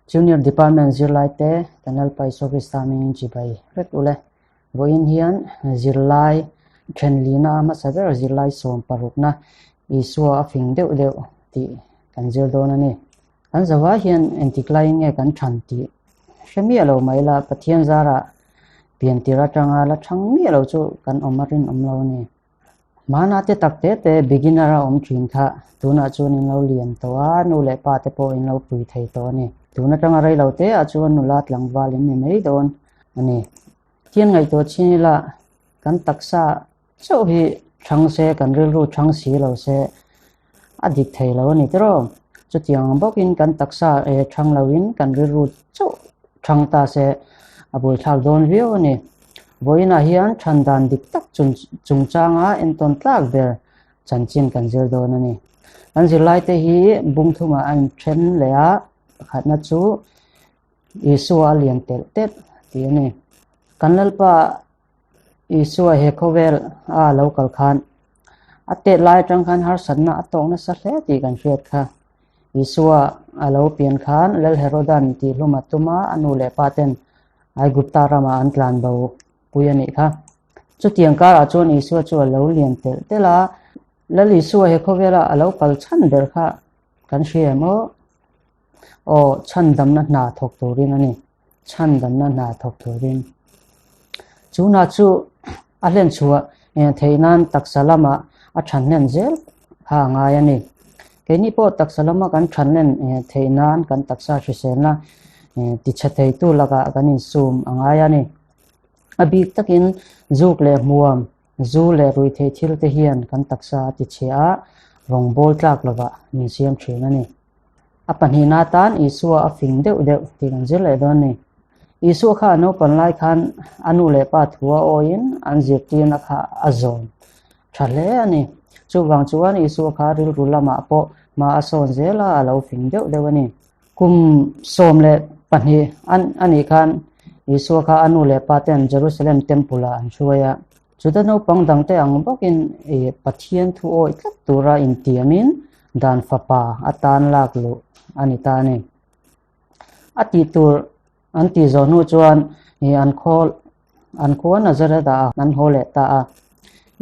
Junior Department zirlaite kan Lalpa Isua Krista hmingin chibai vek ule. Vawiin hian zirlai thenlina a hmasa ber zirlai 16na Isua a fing deuh deuh tih kan zir dawn a ni. Kan zavai hian engtik laiin nge kan than tih hre miah lo mai la, Pathian zarah piantir atanga la thang miah lo chu kan awm a rinawm lo a ni. Hmana te tak te te beginner a awm thin kha tunah chuan in lo lian tawh a, nu leh pa te pawh in lo pui thei tawh a ni. Tun atanga rei lo te ah chuan nula tlangval in ni mai dawn a ni. Pathian ngaihtuah chin ila kan taksa chauh hi thang se, kan rilru thang si lo se a dik thei lo a ni tiraw? Chutiang ang bawkin kan taksa thang loin kan rilru chauh thang ta se a buaithlak dawn viau a ni. Vawiinah hian than dan dik tak chungchanga entawn tlak ber chanchin kan zir dawn a ni. Kan zirlaite hi bung thumah a inthen leh a, pakhatna chu Isua a lian telh telh tih a ni. Kan Lalpa Isua he khawvel a lo kal khan a tet lai atang khan harsatna a tawk nasa hle tih kan hriat kha. Isua a lo pian khan Lal Herodan tihhlum a tum a, a nu leh pa ten Aigupta ramah an tlan bo pui a nih kha. Chutiang karah chuan Isua chu a lo lian telh telh a, Lal Isua he khawvela a lo kal chhan ber kha kan hria em aw? Aw, chhandamna hna thawk turin a ni. Chhandamna hna thawk turin. Chu hna chu a hlen chhuah theih nan taksa lama a thanhlen zel kha a ngai a ni. Keini pawh taksa lama kan thanhlen theih nan kan taksa hriselna tichhe theitu lakah kan insum a ngai a ni. A bik takin zuk leh hmuam, zu leh ruihtheih thil te hian kan taksa a tichhe a, rawngbawl tlak lovah min siam thin a ni. A pahnihna atan Isua a fing deuh deuh tih kan zir leh dawn a ni. Isua kha a naupan lai khan a nu leh pa thu a awiin an zirtirna kha a zawm tha hle a ni. Chuvang chuan Isua kha rilru lamah pawh hma a sawn zel a, a lo fing deuh deuh a ni. Kum 12 a nih khan Isua kha a nu leh pa ten Jerusalem Temple ah an hruai a. Chuta naupang dangte ang bawkin Pathian thu awih tlat tura intiamin dan fapa atan lak luh a ni ta a ni. A tih tur an tih zawh hnu chuan an khaw an khua Nazareth ah an haw leh ta a.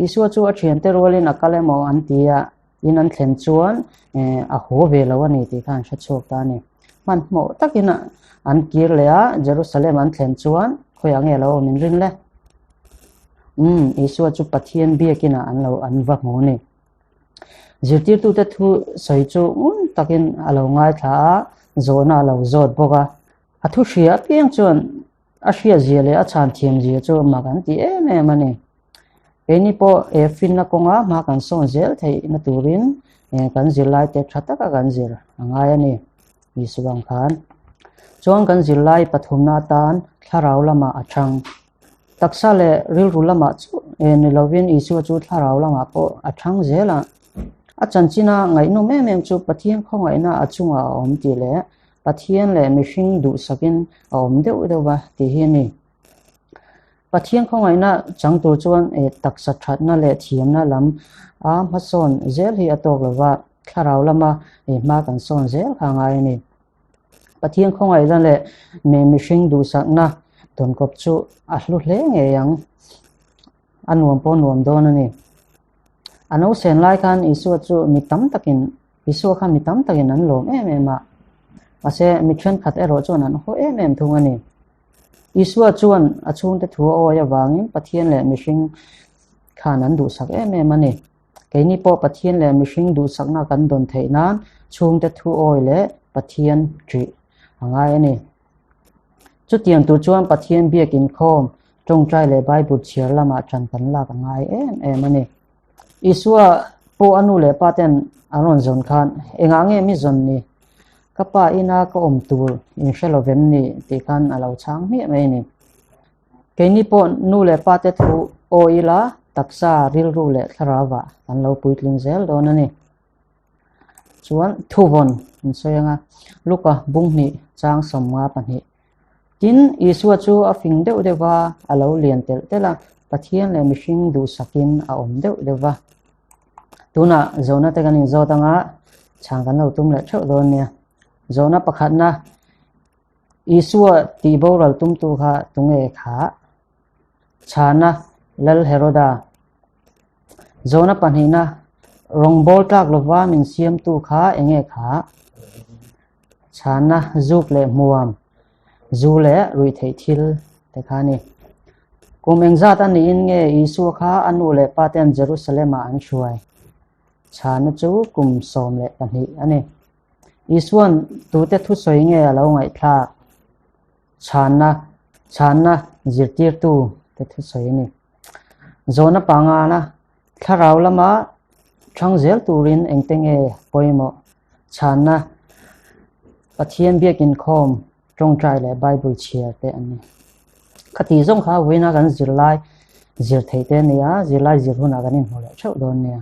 Isua chu a thiante rualin a kal emaw an ti a, in an thlen chuan a haw ve lo a ni tih kha an hre chhuak ta a ni. Hmanhmawh takin an kir leh a, Jerusalem an thlen chuan khawiah nge lo awm in ring le? Umm, Isua chu Pathian biakinah an lo an va hmu a ni. Zirtirtute thu sawi chu ngun takin a lo ngaithla a, zawhna a lo zawt bawk a. A thu hria apiang chuan a hriatzia leh a chhan thiamzia chu mak an ti em em a ni. Keini pawh he finna kawnga hma kan sawn zel theihna turin kan zirlaite tha taka kan zir a ngai a ni, Isua ang khan. Chuan kan zirlai pathumna atan thlarau lamah a chhang. Taksa leh rilru lamah chu ni lovin Isua chu thlarau lamah pawh a chhang zel a. A chanchina ngaihnawm em em chu Pathian khawngaihna a chungah a awm tih leh Pathian leh mihring duhsakin a awm deuh deuh va tih hi a ni. Pathian khawngaihna chang tur chuan taksa thatna leh thiamna lam a hmasawn zel hi a tawk lova, thlarau lama hma kan sawn zel kha a ngai a ni. Pathian khawngaihna leh mihring duhsakna tawnkawp chu a hlu hle ngei ang. A nuam pawh nuam dawn a ni. A no sen lai khan Isua chu mi tam takin Isua kha mi tam takin an lawm em em a. Mahse mi thenkhat erawh chuan an haw em em thung a ni. Isua chuan a chhungte thu a awi avangin Pathian leh mihring khan an duhsak em em a ni. Keini pawh Pathian leh mihring duhsakna kan dawn theih nan chhungte thu awi leh Pathian ṭih a ngai a ni. Chutiang tur chuan Pathian biak inkhawm, ṭawngṭai leh Bible chhiar lamah ṭan kan lak a ngai em em a ni. Isua pawh a nu leh pa ten an rawn zawn khan, Engah nge mi zawn ni? Ka pa ina ka awm tur in hre lo vem ni? tih khan a lo chhang hmiah mai a ni. Keini pawh nu leh pa te thu aw ila taksa, rilru leh thlarauah kan lo puitling zel dawn a ni. Chuan thuvawn an sawi ang a, Luka bung hnih chang 52. Tin, Isua chu a fing deuh deuh va, a lo lian telh telh a, Pathian leh mihring duhsakin a awm deuh deuh va. Tunah zawhna te kan inzawt ang a, chhang kan lo tum leh theuh dawn nia. Zawhna pakhatna. Isua tihboral tumtu kha tunge kha? Chhana, Lal Heroda. Zawhna pahnihna, Rawngbâwl tlâk lova min siamtu kha enge kha? Chhana, Zûk leh hmuam, zu leh ruihtheih thil te kha a ni. Kum engzat a niin nge Isua kha a nu leh pa ten Jerusalem-ah an hruai? Chhana chu kum 12 a ni. Isua'n tute thusawi nge a lo ngaihthlak? Chhanna, Chhanna zirtirtu te thusawi a ni. Zawhna pangana, Thlarau lama thang zel turin engte nge pawimawh? Chhanna, Pathian biakinkhawm, tawngtai leh Bible chhiar te an ni. Khati zawng kha vawiina kan zirlai zir theih te a ni a, zirlai zir hunah kan inhmu leh theuh dawn nia.